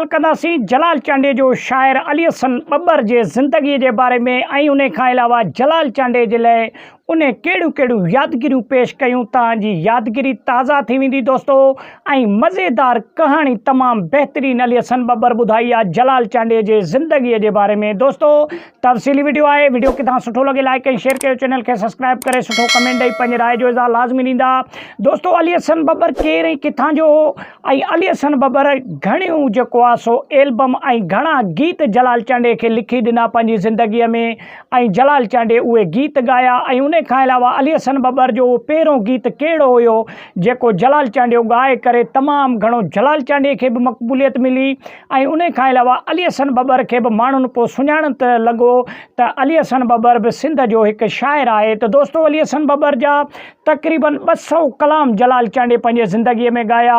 ڳالهه ڪنداسين جلال چانڊيي جو شاعر علي حسن ٻٻر جي زندگي جي باري ۾ ۽ انهي کان علاوه جلال چانڊيي جي لئه انهي ڪهڙيون ڪهڙيون يادگيريون پيش ڪيون توهان جي يادگيري تازه ٿي ويندي دوستو ۽ مزيدار ڪهاڻي تمام بهترين علي حسن ٻٻر ٻڌائي آ جلال چانڊيي جي زندگي جي باري ۾ دوستو تفصيلي وڊيو آهي وڊيو ڪٿان سٺو لڳي لائڪ ۽ شيئر ڪيو چينل کي سبسڪرائب ڪري سٺو ڪمينٽ ڏئي پنهنجي راء جو اظهار لازمي ڏيندا دوستو علي حسن ٻٻر ڪير ۽ ڪٿان جو هو ۽ علي حسن ٻٻر گهڻيون جيڪو آ سو ايلبم ۽ گهڻا گيت جلال چانڊيي کي لکي ڏنا پنهنجي زندگيء ۾ ۽ جلال چانڊيي اهي گيت ڳايا ۽ انهي کان علاوه علي حسن ٻٻر جو اهو پهريون گيت ڪهڙو هيو جيڪو جلال چانڊيو ڳائي ڪري تمام گهڻو جلال چانڊيي کي به مقبوليت ملي ۽ انهي کان علاوه علي حسن ٻٻر کي به ماڻهن پوء سڃاڻڻ ته لڳو ته علي حسن ٻٻر به سنڌ جو هڪ شاعر آهي ته دوستو علي حسن ٻٻر جا تقريبن 200 ڪلام جلال چانڊيي پنهنجي زندگيء ۾ ڳايا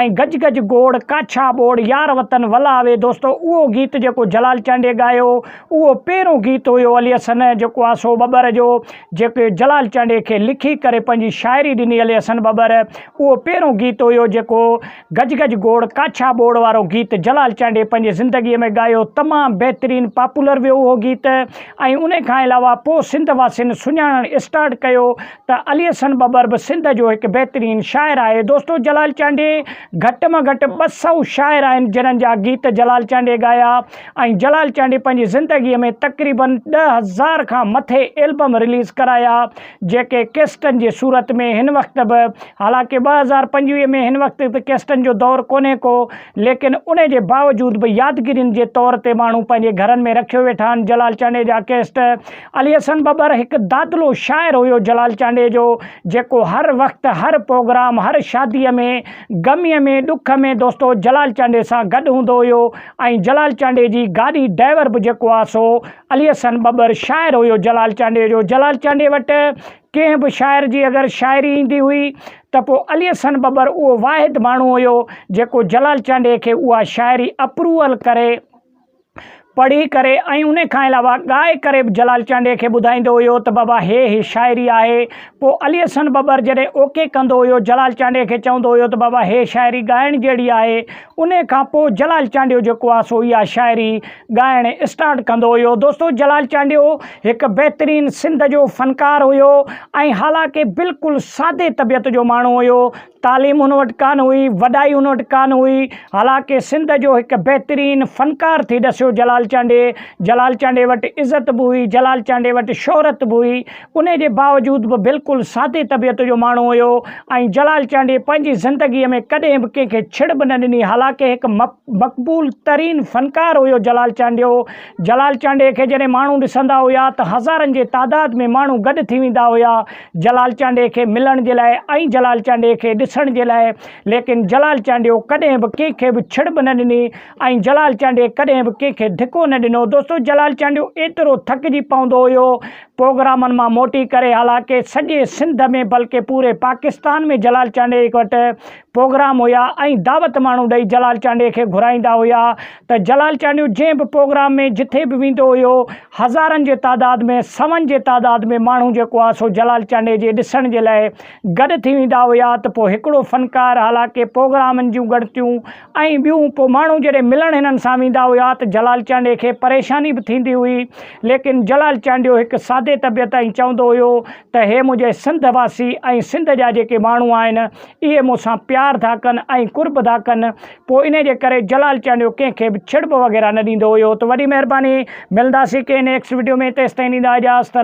۽ گج گج گوڙ، ڪاڇا ٻوڙ، يار وطن ولاوي دوستو اهو گيت جيڪو جلال چانڊيي ڳايو اهو پهريون گيت هيو علي حسن جيڪو آ سو ٻٻر جو جيڪي جلال چانڊيي کي لکي ڪري پنهنجي شاعري ڏني علي حسن ٻٻر اهو پهريون گيت هيو جيڪو گج گج گوڙ، ڪاڇا ٻوڙ وارو گيت جلال چانڊيي پنهنجي زندگيء ۾ ڳايو، تمام بهترين پاپولر ويو اهو گيت ۽ انهي کان علاوه پوء سنڌ واسين سڃاڻڻ اسٽارٽ ڪيو ته علي حسن ٻٻر به سنڌ جو هڪ بهترين شاعر آهي. دوستو جلال چانڊيي گهٽ مان گهٽ 200 شاعر آهن جنھن جا گيت جلال چانڊيي ڳايا ۽ جلال چانڊيي پنهنجي زندگيء ۾ تقريبن 10,000 کان مٿي البم رليز ڪرايا جيڪي ڪيسٽن جي صورت ۾ هن وقت به حالانڪه 2025 ۾ هن وقت ته ڪيسٽن جو دور ڪونهي ڪو ليڪن ان جي باوجود به يادگيرين جي طور تي ماڻهو پنهنجي گهرن ۾ رکيو ويٺا آهن جلال چانڊيي جا ڪيسٽ. علي حسن ٻٻر هڪ دادلو شاعر هيو جلال چانڊيي جو جيڪو هر وقت هر پروگرام هر شادي ۾ غمي ۾ ڏک ۾ دوستو جلال چانڊيي سان گڏ هوندو هيو ۽ جلال چانڊيي جي گاڏي ڊائيور به جيڪو آهي سو علي حسن ٻٻر شاعر هيو جلال چانڊيي جو جلال چانڊيي وٽ ڪنهن به شاعر جي اگر شاعري ايندي هئي ته پوء علي حسن ٻٻر اهو واحد ماڻهو هيو جيڪو جلال چانڊيي کي اها شاعري اپروول ڪري پڙهي ڪري ۽ ان کان علاوه ڳائي ڪري به جلال چانڊيي کي ٻڌائيندو هيو ته بابا هي هي شاعري آهي پوء علي حسن ٻٻر جڏهن اوڪي ڪندو هيو جلال چانڊيي کي چوندو هيو ته بابا هي شاعري ڳائڻ جهڙي آهي ان کان پوء جلال چانڊيو جيڪو آهي سو اها شاعري ڳائڻ اسٽارٽ ڪندو هيو. دوستو جلال چانڊيو هڪ بهترين سنڌ جو فنڪار هيو ۽ حالانڪه بلڪل سادي طبيعت جو ماڻهو هيو. تعليم هن وٽ ڪانه هئي، وڏائي هن وٽ ڪانه هئي، حالانڪه سنڌ جو هڪ بهترين فنڪار ٿي ڏسيو جلال چانڊيي. جلال چانڊيي وٽ عزت به هئي، جلال چانڊيي وٽ شهرت به هئي، انهي جي باوجود به بلڪل سادي طبيعت جو ماڻهو هيو ۽ جلال چانڊيي پنهنجي زندگيء ۾ ڪڏهن به ڪنهن کي ڇڙ به نه ڏني حالانڪه هڪ مقبول ترين فنڪار هيو جلال چانڊيو. جلال چانڊيي کي جڏهن ماڻهو ڏسندا هيا ته هزارن جي تعداد ۾ ماڻهو گڏ ٿي ويندا هيا جلال چانڊيي کي ملڻ جي لاء ۽ جلال چانڊيي کي ڏسڻ جي لاء ليڪن جلال چانڊيو ڪڏهن به ڪنهن کي به ڇڙ به نه ڏني ۽ جلال چانڊيي ڪڏهن به ڪنهن کي ڌڪو نه ڏنو. دوستو جلال چانڊيو ايترو ٿڪجي پوندو هيو پروگرامن مان موٽي ڪري حالانڪه سڄي سنڌ ۾ بلڪه پوري پاڪستان ۾ جلال چانڊيي وٽ پروگرام هيا ۽ دعوت ماڻهو ڏئي جلال چانڊيي کي گهرائيندا هيا ته جلال چانڊيو جنهن به پروگرام ۾ جٿي به ويندو هيو هزارن جي تعداد ۾ سون جي تعداد ۾ ماڻهو جيڪو آهي سو جلال چانڊيي جي ڏسڻ جي لاء گڏ ٿي ويندا هيا ته پوء هڪڙو فنڪار حالانڪه پروگرامن جون ڳڻتيون ۽ ٻيون پوء ماڻهو جڏهن ملڻ هنن سان ويندا هيا ته جلال چانڊيي کي پريشاني به ٿيندي هئي ليڪن جلال چانڊيو هڪ سادي طبيعت ۽ چوندو هيو ته هي منهنجي سنڌ واسي ۽ سنڌ جا جيڪي ماڻهو آهن اهي مون سان پيار ٿا ڪن ۽ قرب ٿا ڪن پوء انهي جي ڪري جلال چانڊيو ڪنهن کي به ڇڙٻ وغيره نه ڏيندو هيو ته وڏي مهرباني ملنداسين ڪنهن نيڪسٽ وڊيو ۾ تيستائين ڏيندا اجازت.